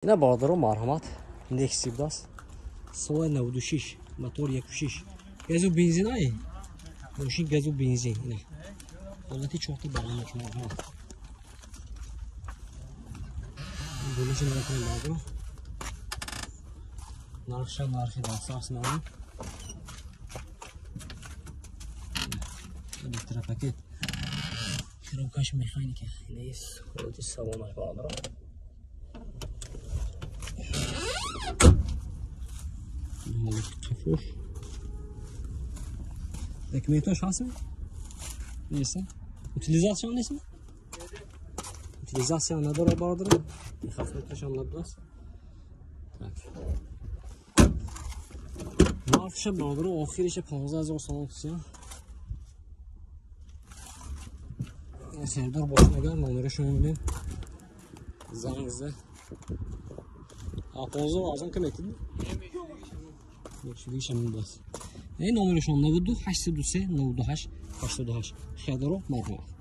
Ина бародаро, марҳамат, Нексия будааст, соли 96, мотор 1.6, газу бензин. Ай мошин газу бензин. Ина ҳолати чорта балонаш, марҳамат. Болаша накунем, бародаро. Нархша нархи дастраст маълум. Электропакет, коробкаш механика нест. Ҳолати салонаш, бародаро. Ҳолати қафош. Документош ҳастми, нест? Утилизатсия нестми? Утилизатсия надорад, бародаро. Хасметашам набудааст. Так, нархша, бародаро, охириша 15 000 сомон кусия. Сердор бошад агар, номерошо мебинем, занг зад. 15 арзон ка метид, номерашон 92 803 98 88. Хелдаро, марҳамат.